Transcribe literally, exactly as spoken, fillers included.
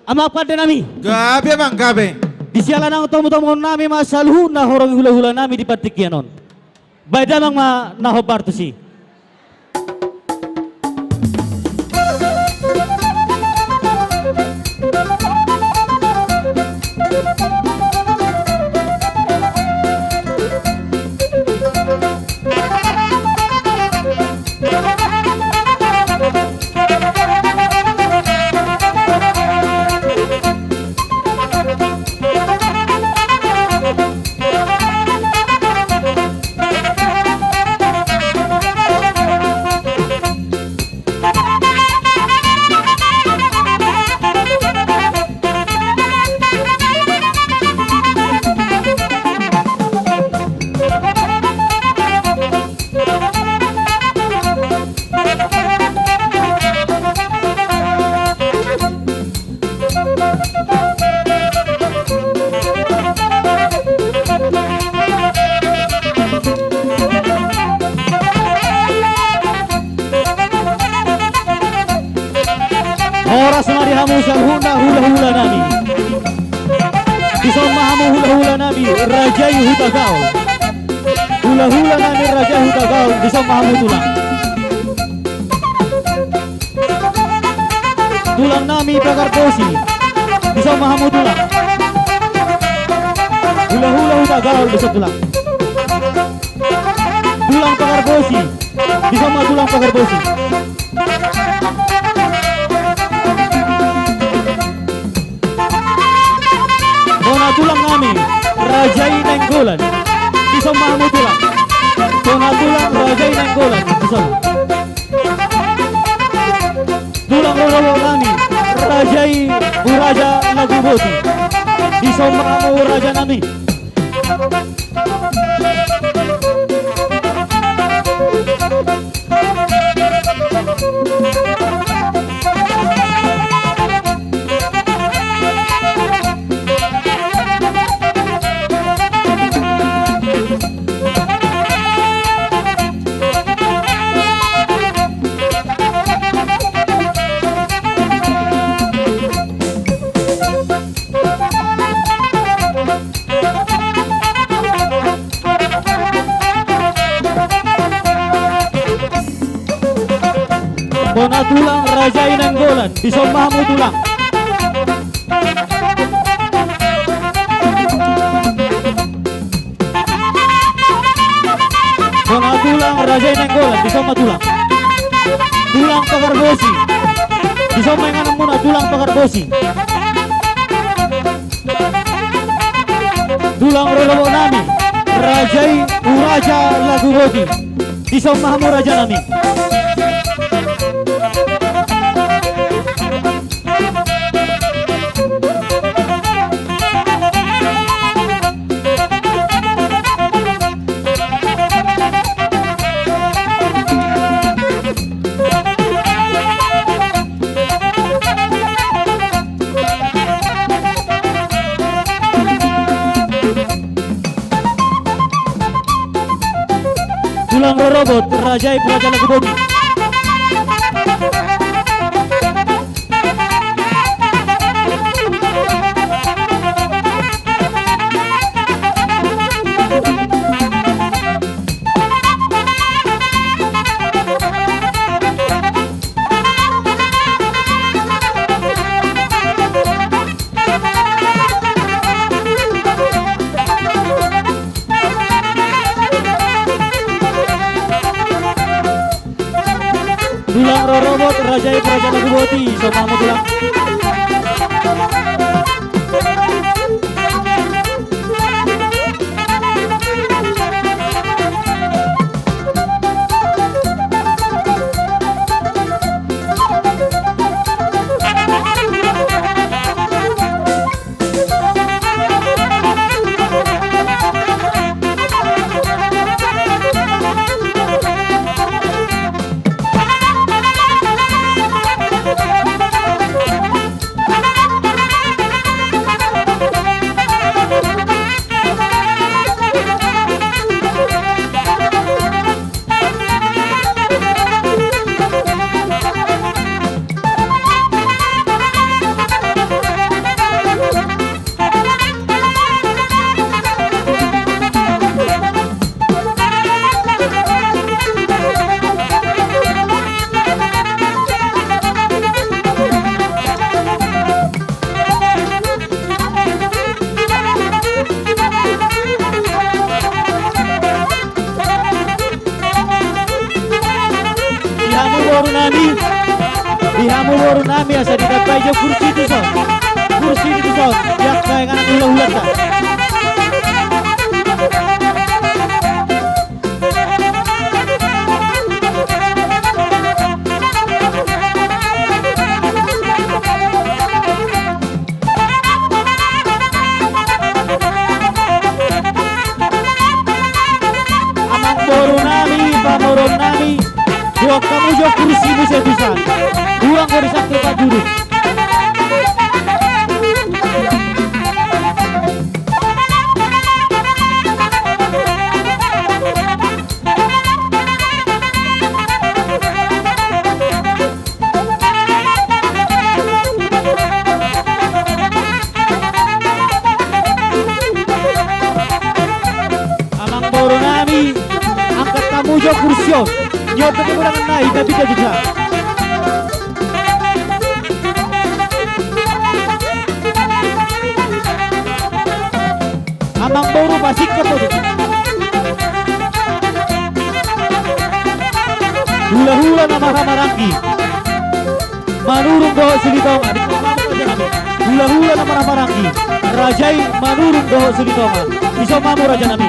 Amang pande nami. Gabe, amang, gabe. Di siala naung tomutomuhon nami ma saluhutna horong hulahula nami di partingkian on. Baen damang ma na hombar tusi. Horas ma di hamu saluhutna hulahula nami. Dison ma hamu hulahula nami, raja i Hutagaol. Hulahula nami raja i Hutagaol, dison ma hamu tulang. Tulang nami Pagarbosi, dison ma hamu tulang. Hulahula Hutagaol, dison tulang. Tulang Pagarbosi, dison ma tulang Pagarbosi. Bona tulang nami, raja i Nainggolan, dison ma hamu tulang. Bona tulang, raja i Nainggolan, dison. Tulang rorobot nami, raja i Huraja Laguboti, dison ma hamu raja nami. Bona tulang, raja i Nainggolan, dison ma hamu tulang. Bona tulang, raja i Nainggolan, dison ma tulang. Tulang Pagarbosi, dison ma inganan muna, tulang Pagarbosi. Tulang rorobot nami, raja i Huraja Laguboti, dison ma hamu raja nami. Tulang rorobot, raja i Huraja Laguboti. Tulang rorobot, raja i Huraja Laguboti, dison ma hamu tulang. Biasa ditambai jo kursi tuson. Kursi tuson. Di angka inganan hulahulanta. Amangboru nami, pamoruon nami, buat hamu jo kursi muse tusan. Hurang gori satu tempat duduk. Amangboru nami, angkat hamu jo kursi on. Nyoto ke kurangan nai, tapi dia juga. Amangboru, pasingkop do. Hulahula na marhahamaranggi, Manurung dohot Silitonga. Hulahula na marhahamaranggi, raja i Manurung dohot Silitonga. Dison ma hamu raja nami.